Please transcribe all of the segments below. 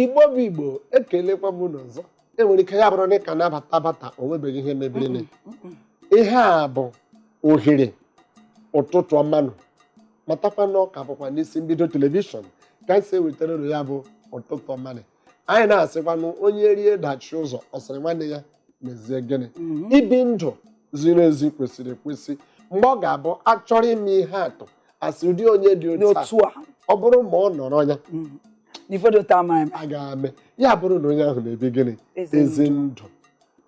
Igbo bụ Igbo, ekelekwa m unu ọzọ. Enwere ike ya bụrụ na ị ka na-abata abata, o nwebeghị ihe mebiri. Ihe a bụ ohere ụtụtụ ọmanụ. Matakwa na ọ ka bụkwa n'isi mbido television ka anyị si ewetara unu ya bụ ụtụtụ ọmanụ. Anyị na-asịkwanụ, onye rie dachi ụzọ, ọ sịrị nwanne ya mezie gịnị? Ibi ndụ ziri ezi kwesịrị ekwesị, mgbe ọ ga-abụ achọrọ ime ihe atụ, asị ụdị onye dị otu a, n'otu a, ọ bụrụ ma ọ nọrọ ya, n'ife dị otu ama eme. A ga-ame ya bụrụ na onye ahụ na-ebi gịnị? Ezi. Ezi ndụ.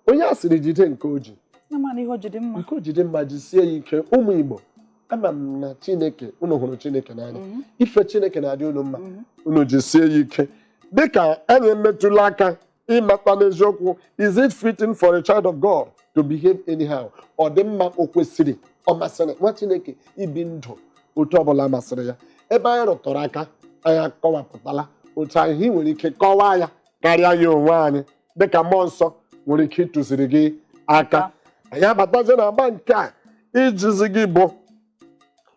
Onye a sịrị jide nke o ji, Na mana ihe o ji dị mma. Nke o ji dị mma, jisie ya ike. Ụmụ Igbo, ama m na Chineke, unu hụrụ Chineke n'anya, ife Chineke na-adị unu mma. Unu jisie ya ike. Dịka anyị emetụla aka ịmata n'eziokwu, is it fitting for a child of God to behave anyhow? Ọ dị mma, o kwesịrị, ọ masịrị nwa Chineke ibi ndụ otu ọbụla masịrị ya? Ebe anyị rụtụrụ aka, anyị akọwapụtala otu anyị nwere ike kọwaa ya karịa ya onwe anyị, dịka Mmụọ Nsọ nwere ike ịtụziri gị aka. Anyị abatazie na agba nke a ijizi gị bụ,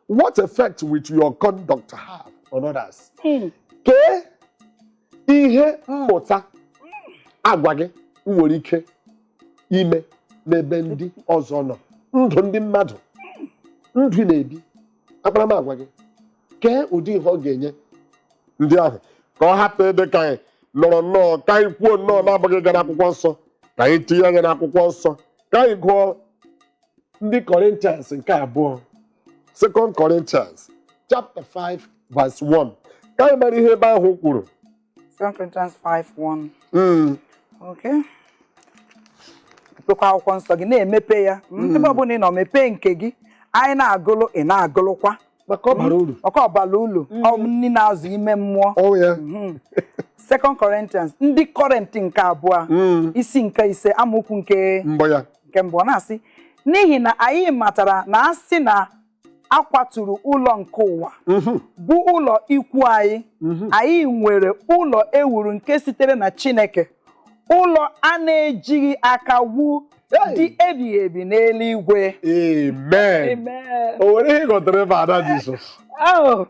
what effect will your conduct have on others? Kee ihe mmụta agwa gị nwere ike ime n'ebe ndị ọzọ nọ? Ndụ ndị mmadụ, ndụ ị na-ebi, akparamagwa gị, kee ụdị ihe ọ ga-enye ndị ahụ? Ka ọ hapụ ịdị ka anyị nọrọ nnọọ, ka anyị kwuo nnọọ na-abụghị gara akwụkwọ nsọ. Ka anyị tinye anya n'akwụkwọ nsọ, ka anyị gụọ Ndị Corinthians nke abụọ, Second Corinthians chapter 5 verse 1, ka anyị mara ihe ebe ahụ kwuru. 2 Corinthians 5:1. Okay. Mepekwa akwụkwọ nsọ gị, na-emepe ya. Ebe ọbụla ị nọ, mepee nke gị. Anyị na-agụlụ, ị na-agụlụkwa. Maka ọ bara uru. Maka ọ bara ulu, ọ nri na-azụ ime mmụọ. Ọ ya. Second Corinthians, Ndị Kọrịntị nke abụọ, isi nke 5, amaokwu nke mbụ ya. Nke mbụ, ọ na-asị, "N'ihi na anyị matara na a sị na a kwaturu ụlọ nke ụwa, bụ ụlọ ikwu anyị, anyị nwere ụlọ ewuru nke sitere na Chineke, ụlọ a na-ejighị aka wu, Hey! dị ebighị ebi n'eluigwe." Amen. Amen. O nwere ihe ị ghọtara ebe, Ada Jizọs? Oh.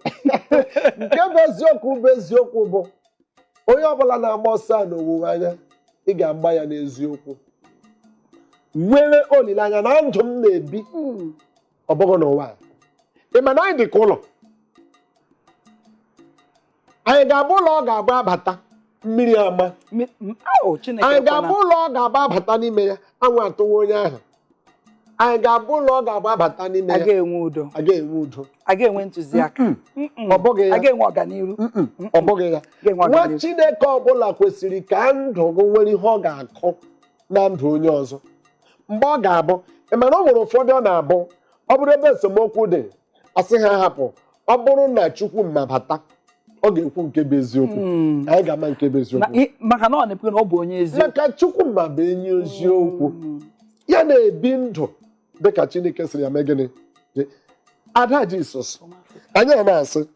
Nke bụ eziokwu bụ eziokwu bụ, onye ọbụla na-agba ọsọ a n'owuwe anya, ị ga-agba ya n'eziokwu, nwere olileanya na ndụ m na-ebi, ọ bụghị n'ụwa a. Ị ma na anyị dị ka ụlọ, anyị ga-abụ ụlọ ọ ga-abụ abata, mmiri ama. Oh, Chineke Anyị ekwena. ga-abụ ụlọ ọ ga-abụ abata n'ime ya, anwụ atụwa onye ahụ. Anyị ga-abụ ụlọ ọ ga-abụ abata n'ime A ya, ga-enwe udo. A ga-enwe udo. A ga-enwe ntụziaka. Mm-mm. Ọ bụghị ya. A ga-enwe ọganiru. Mm-mm, ọ bụghị ya. Ga-enwe Nwa ọganiru. Chineke ọbụla kwesịrị ka ndụ gị nwere ihe ọ ga-akụ na ndụ onye ọzọ. Mgbe ọ ga-abụ, ị mara, o nwere ụfọdụ ọ na-abụ, ọ bụrụ ebe esemokwu dị, asị ha hapụ. Ọ bụrụ na Chukwu mabata, ọ ga-ekwu nke bụ eziokwu. Anyị ga-ama nke bụ eziokwu. Maka na ọ na-ekwu na ọ bụ onye eziokwu. Maka Chukwu ma bụ enyi eziokwu. Ya na-ebi ndụ dịka Chineke sịrị ya mee gịnị? Ada Jizọs, anyị a na-asị,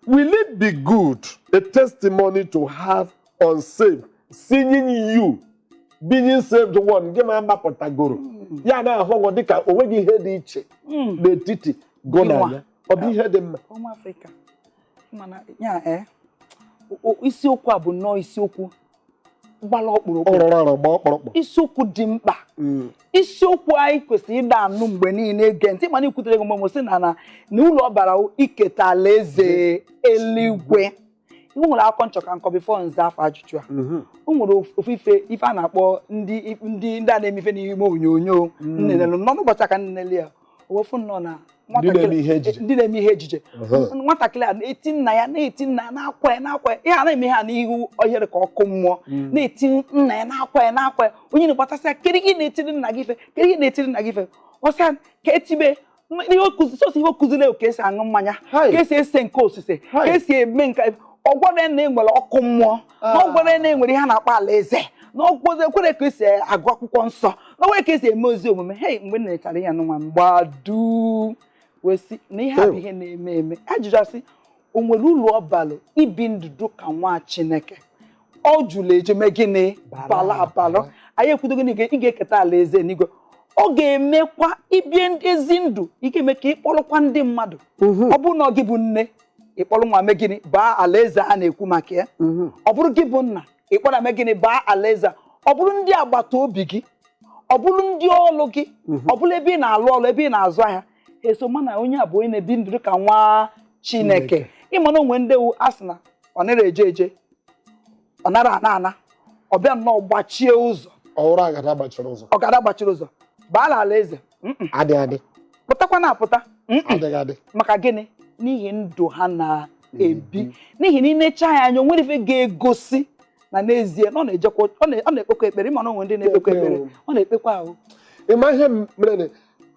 will it be good a testimony to have unsaved seeing you being saved one? Gị ma agbapụtagoro ya, na-ahụ ọṅụ dịka o nweghị ihe dị iche n'etiti gụ na Gịnwa. ya, ọ bụ ihe dị mma? Ụmụ Afrịka, mana ya isiokwu a bụ nnọọ isiokwu gbara ọkpụrụkpụ. Ọ rọrọ arọ, gbaa ọkpụrụkpụ. Isiokwu dị mkpa. Isiokwu anyị kwesịrị ịda anụ mgbe niile, ege ntị. Mana ikwutere gị mgbe m sị na ụlọ ọ bara iketa alaeze eluigwe. I nwere akọ nchọ ka nkọ before nza afọ ajụjụ a. O nwere ofu ife a na-akpọ ndị a na-eme ife n'ime onyonyo nnenelu nọ n'ụbọchị aka nnenelu ya owefu nnọọ na Ndị na-eme ihe ejije. Ndị na-eme ihe ejije. Nwatakịrị a na-eti nna ya, na-eti nna ya, na-akwa ya, na-akwa ya. Ihe a na-eme ha n'ihu ohere ka ọkụ mmụọ, na-eti nna ya, na-akwa ya, na-akwa ya. Onye na-ekpatasị ya, "Kedu ihe na-etiri nna gị ife? Kedu ihe na-etiri nna gị ife?" Ọsịa ka etibe ihe okuzi sọsọ, ihe okuziri ka esi aṅụ mmanya, ka esi ese nke osise, ka esi eme nke. Ọ gwara ya na enwere ọkụ mmụọ, na ọ gwara ya na enwere ihe a na-akpọ alaeze, na ọ gwara ekwere ka esi agụ akwụkwọ nsọ, na ọ gwara ka esi eme ozi omume. Hei, mgbe m nechara ihe nwa mgbadu, wee sị na ihe a bụ ihe na-eme eme. Ajụjụ asị, o nwere uru ọ balụ ibi ndụ ka nwa Chineke ọ jụrụ eje mee gịnị? Bala abalụ. Anyị ekwudogo na ị ga-eketa alaeze n'igwe. Ọ ga-emekwa ibie ezi ndụ, ị ga-eme ka ị kpọrọkwa ndị mmadụ. Ọ bụrụ na ọ gị bụ nne Ịkpọrọ nwa mee gịnị? Baa alaeze a na-ekwu maka ya. Ọ bụrụ gị bụ nna, ịkpọrọ mee gịnị? Baa alaeze a. Ọ bụrụ ndị agbata obi gị, ọ bụrụ ndị ọlụ gị, ọ bụrụ ebe ị na-alụ ọlụ, ebe ị na-azụ ahịa, eso mana onye a bụ onye na-ebi ndụ ka nwa Chineke. Ịma na onwe ndị wu a sị na ọ nara eje eje, ọ nara ana ana, ọ bịa nnọọ gbachie ụzọ. Ọhụrụ agada gbachiri ụzọ. Ọgada gbachiri ụzọ baa n'ala eze. Adị adị. Pụtakwa na-apụta. Adịghị adị. Maka gịnị? N'ihi ndụ ha na-ebi, n'ihi na inecha ya anya, o nwere ife ga-egosi na n'ezie na ọ na-ejekwa, ọ na-ekpekwa ekpere. Ịma na onwe ndị na-ekpekwa ekpere, ọ na-ekpekwa ahụ. Ịma ihe mere na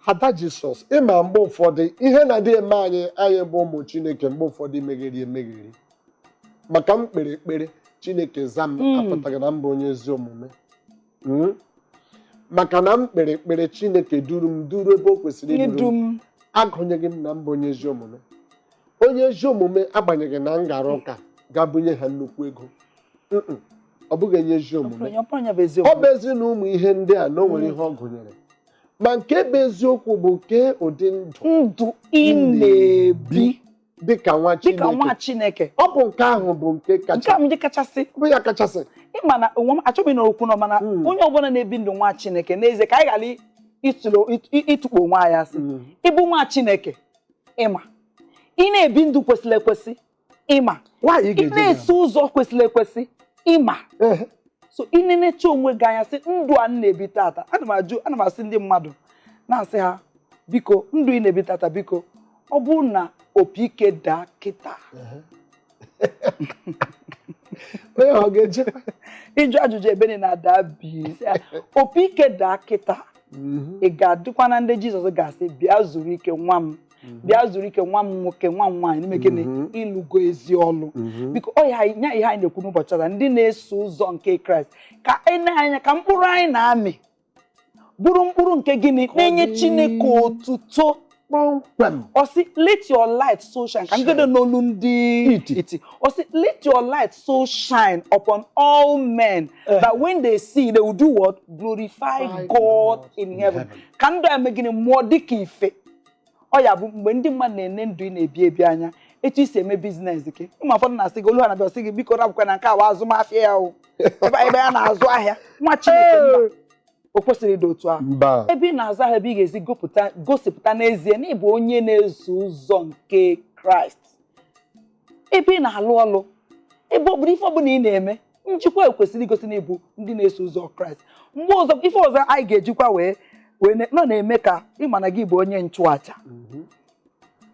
ada Jisọs, ịma mgbe ụfọdụ ihe na-adị eme anyị, anyị bụ ụmụ Chineke, mgbe ụfọdụ megheri emegheri maka m kpere ekpere Chineke za m, apụtaghị na mba onye ezi omume. Maka na m kpere ekpere Chineke duru m duru ebe o kwesịrị iduru idu m, m, agụnyeghị m na mba onye ezi omume. Onye ezi omume, agbanyeghị na m gara ụka ga bunye ha nnukwu ego, Mm-mm. Ọ bụghị onye ezi omume. Onye ọ bụrụ bụ ezi Ọ bụ omume. ezi na ụmụ ihe ndị a na o nwere ihe ọ gụnyere, ma nke bụ eziokwu bụ kee ụdị ndụ ndụ ị na-ebi dịka nwa dịka nwa Chineke. Chineke. Ọ bụ nke ahụ bụ nke Nke kacha a ndị kachasị. Ọ bụ ya kachasị. Ịma na onwe m achọghị ịnọrọ okwu nọ, mana onye ọbụla na-ebi ndụ nwa Chineke n'ezie, ka anyị ghara ịtụrụ ịtụkpo onwe anyị asị. Ịbụ nwa Chineke, ịma ị na-ebi ndụ kwesịrị ekwesị, ịma nwaanyị ị ga-eje na-eso ụzọ kwesịrị ekwesị, ịma. So ị na-enecha onwe gị anya sị, ndụ a m na-ebi tata, ana m ajụ, ana m asị ndị mmadụ, na-asị ha, biko, ndụ ị na-ebi tata, biko, ọ bụrụ na opi ike daa kịta, Onye ahụ ọ ga-ejekwa? Ịjụ ajụjụ ebe niile na-ada bi, sị ya, opi ike daa kịta, ị ga-adịkwa na ndị Jizọs ga-asị, "Bịa zuru ike, nwa m, bịa zuru ike, nwa m nwoke, nwa m nwaanyị," n'ime gịnị? Ịlụgo ezi ọlụ. Biko, ọ ya nya ihe anyị na-ekwu n'ụbọchị taa, ndị na-eso ụzọ nke Kraịst, ka anyị na-anya ka mkpụrụ anyị na-amị bụrụ mkpụrụ nke gịnị? Na-enye Chineke otuto. Kpọmkwem. Ọ sị, "Let your light so shine," ka ngedo n'olu ndị Iti. iti. Ọ sị, "Let your light so shine upon all men that when they see, they will do what? Glorify Glorify God God in in heaven." heaven. Ka ndụ a eme gịnị? Mụọ dịka ife. Ọ ya bụ mgbe ndị mmadụ na-ene ndụ ị na-ebi ebi anya, etu i si eme business gị. Ụmụ ụfọdụ na-asị gị, olu ha na-abịa, sị gị, "Biko, rapụkwa na nke awa azụmahịa ya o, ebe ya na-azụ ahịa." Nwa Chineke, mba, o kwesịrị ịdị otu ahụ. Mba. Ebe ị na-azụ ahịa, ebe ị ga-esi gosipụta n'ezie na ị bụ onye na-eso ụzọ nke Kraịst. Ebe ị na-alụ ọlụ, ebe ọ bụla, ife ọbụla ị na-eme, njikwa ekwesịrị igosi na ịbụ ndị na-eso ụzọ Kraịst. Mgbe ọzọ, ife ọzọ anyị ga-ejikwa wee nọ na-eme ka ịma na gị bụ onye nchụaja,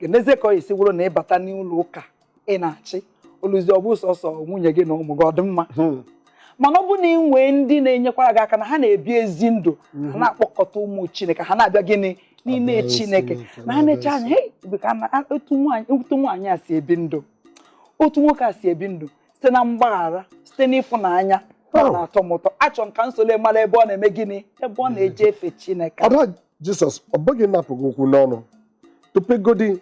n'ezie, ka ọ esi wụrụ na ịbata n'ụlọ ụka ị na-achị oluzi, ọ bụ sọsọ nwunye gị na ụmụ gị, ọ dị mma. Mana ọ bụ na ị nwee ndị na-enyekwara gị aka na ha na-ebi ezi ndụ, ha na-akpọkọta ụmụ Chineke, ha na-abịa gịnị n'ime Abịa Chineke, Chineke, na ha na-eche na-abịa anya, "Hey, ka na otu nwaanyị a si ebi ndụ, otu nwoke a si ebi ndụ, site na mgbaghara, site n'ịfụnanya, ọ na-atọ m ụtọ. Achọ m ka nsole mara ebe ọ na-eme gịnị, ebe ọ na-eje efe Chineke." Ada Jisọs, ọ bụghị napụghị okwu n'ọnụ tupegodi.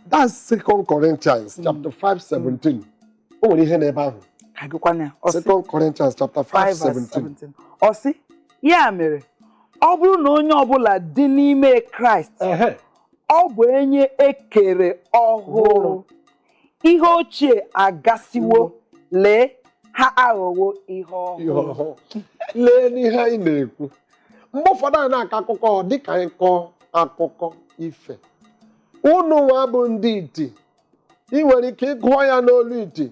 That's Second Corinthians chapter 5 17. O nwere ihe n'ebe ahụ. Ka gịkwana ya? Ọ sị, Second Corinthians chapter 5 5 verse 17. 17. Ọ sị, "Ya mere, ọ bụrụ na onye ọbụla dị n'ime Kraịst, ọ bụ onye ekere ọhụrụ. Ihe ochie agasiwo, lee, ha aghọwo ihe Ihe ọhụrụ." ọhụrụ. Lee n'ihe anyị na-ekwu, mgbe ụfọdụ anyị na-akọ akụkọ dịka anyị kọọ akụkọ ife. Unu nwa bụ ndị iti, ị nwere ike ịgụọ ya n'olu iti,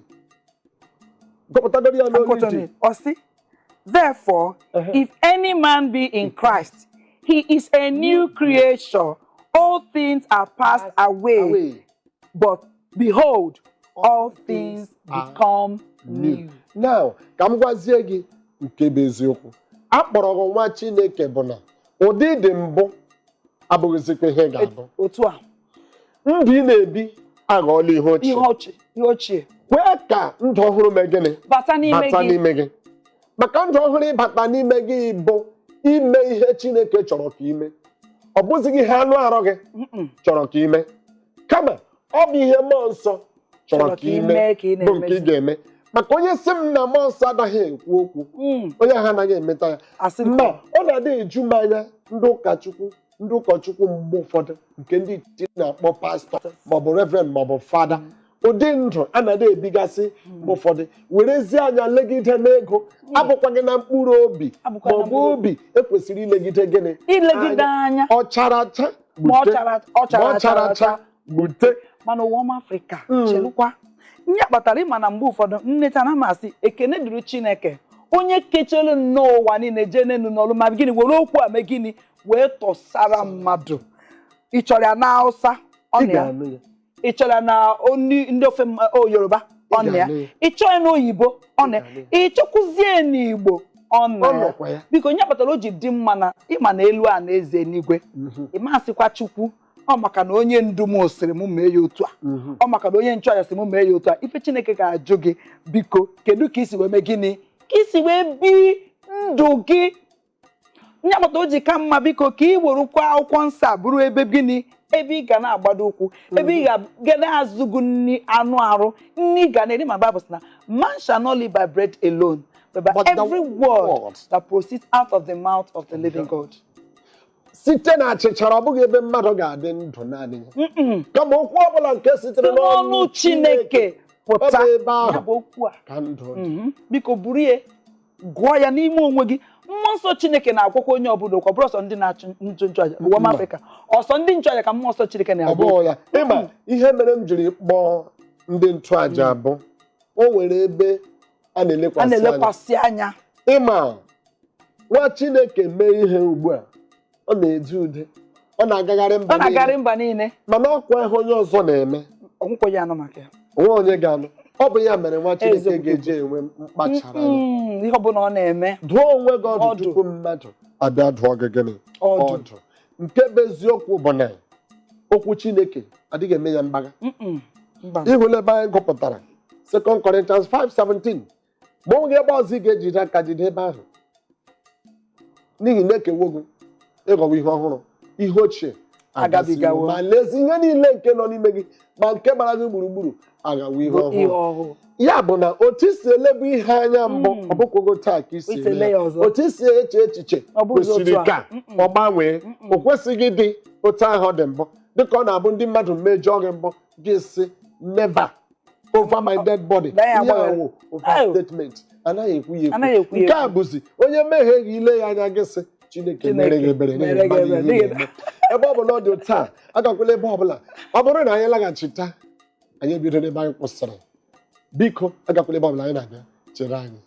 gụpụtagoro ya n'olu iti. Ọ sị, "Therefore, if any man be in Christ, he is a new creation. All things are passed away, Away. but behold, all things are become new." new." Now, ka m gwazie gị nke bụ eziokwu. A kpọrọ gị nwa Chineke bụ na ụdị dị mbụ abụghịzikwa ihe ị ga-abụ. Otu a. Ndụ ị na-ebi aghọọla ihe ochie. Ihe ochie, ihe ochie. Kwee ka ndụ ọhụrụ mee gịnị? Bata n'ime Bata gị. n'ime gị. Maka ndụ ọhụrụ ịbata n'ime gị bụ ime ihe Chineke chọrọ ka ime. Ọ bụzighị ihe anụ arụ gị chọrọ ka ime, kama ọ bụ ihe Mmụọ Nsọ chọrọ ka ime ime ka ị bụ nke ị na-emezi. ga-eme. Maka onye sị m na Mmụọ Nsọ anaghị ekwu okwu, onye ahụ anaghị emeta ya. Asị Ma ọ na-adị eju m anya, ndị ụkọchukwu. Ndị ụkọchukwu mgbe ụfọdụ nke ndị iti na-akpọ pastọ maọbụ reverend maọbụ fada, ụdị ndụ a na ebigasị mgbe ụfọdụ werezie anya legide n'ego abụkwaghị na mkpụrụ obi, Abụkwa na maọbụ mkpụrụ obi ekwesịrị ilegide gịnị? Ilegide anya. Ọ chara acha Ma ọ gbute, chara ọ ma chara ọ chara acha gbute. Mana ụwa ọma Afrịka, chelụkwa, ihe kpatara ịma na mgbe ụfọdụ nneta na amasị, ekene dịrị Chineke onye kechere nnọọ ụwa niile jee n'elu n'ọlụ, ma gịnị were okwu a mee gịnị wee tọsara mmadụ. Ị chọrọ ya na Hausa, ọ Ị na ya. ga-anụ ya. Ị chọrọ ya na oni ndị ofe o Yoruba, ọ na ya. Ga-anụ ya. Ị chọrọ ya n'oyibo, ọ na ya. Ị ga-anụ ya. Ị chọkwuzie n'Igbo, ọ na Ọ ya. nọkwa ya. Biko, nye kpatara o ji dị mma na ịma na elu a na eze n'igwe, ịmasịkwa Chukwu ọ maka na onye ndu m sịrị m mee ya otu a, ọ maka na onye nchụaja sị m mee ya otu a. Ife Chineke ga-ajụ gị, biko, kedu ka isi wee mee gịnị, ka isi wee bi ndụ gị? Nye kpatara o ji ka mma, biko, ka ị werukwa akwụkwọ nsọ a bụrụ ebe gịnị, ebe ị ga na-agbado ụkwụ, ebe ị ga na-azụ gị nri anụ arụ, nri ị ga na-eri. Ma Bible sị na man shall not live by bread alone, but by But the every word word that proceeds out of the mouth of the living God. Site na achịchara, ọ bụghị ebe mmadụ ga-adị ndụ naanị ya, kama okwu ọbụla nke sitere site n'ọnụ Chineke pụta. Ọ bụ ebe ahụ Ya bụ okwu a ka ndụ dị. Biko, buru ya, gụọ ya n'ime onwe gị. Mmụọ nsọ Chineke na-agwakwa onye ọbụla okwu. Ọ bụrụ ọsọ ndị na-achụ nchụ nchụaja, ụwa Mba. Afrịka, ọsọ ndị nchụaja ka mmụọ nsọ Chineke Ọ na-agwa. bụghị ya. Ịma ihe mere m jiri kpọọ ndị nchụaja bụ o nwere ebe a a na-elekwasị anya. Na-elekwasị anya. Ịma nwa Chineke mee ihe ugbu a, ọ na-ede ude, ọ na-agagharị mba Ọ na-agagharị niile, mba niile. Mana ọkwa ihe onye ọzọ na-eme, ọgwụkwọ ya anụ maka ya. Onwe onye ga-anụ. Ọ bụ ya mere nwa Chineke Eziokwu. ga-eji enwe mkpachara anya. Ihe ọbụla ọ na-eme, dụọ onwe gị ọdụ Ọdụ. tupu mmadụ abịa dụọ gị gịnị? Ọdụ. Ọdụ. Nke bụ eziokwu bụ na okwu Chineke adịghị eme ya mgbagha. Mba. Ịhụla ebe anyị gụpụtara 2 Corinthians 5:17, ma ọ nweghị ebe ọzọ ị ga-ejide aka jide ebe ahụ, n'ihi na ekewo gị ịghọwa ihe ọhụrụ, ihe ochie Agabigawo. agasiwo, ma lezi ihe niile nke nọ n'ime gị ma nke gbara gị gburugburu aghawo ihe Bụ ihe ọhụrụ. ọhụụ. Ya bụ na otu isi elebu ihe anya mbụ, ọ bụkwago taa ka isi Isi ele ele ya. ya ọzọ. Otu isi eche echiche Ọ bụghịzi kwesịrị otu a. ka ọ gbanwee. O kwesịghị ịdị otu ahụ ọ dị mbụ. Dịka ọ na-abụ ndị mmadụ mejọọ gị mbụ, gị sị, "Never, over my dead body." Na ya Ihe agbaghara. ahụ overstatement, anaghị ekwu ya ekwu. Anaghị ekwu ya Nke a ekwu. bụzi onye mmehie gị, ile ya anya, gị sị, "Chineke mere gị ebere," n'ihi mere gị mmadụ ebere, ihe n'ihi na-eme. Ebe ọ bụ na ọ dị otu a, agakwala ebe ọbụla. Ọ bụrụ na anyị laghachita, anyị ebido n'ebe anyị kwụsịrị. Biko, agakwala ebe ọbụla, anyị na-abịa, chere anyị.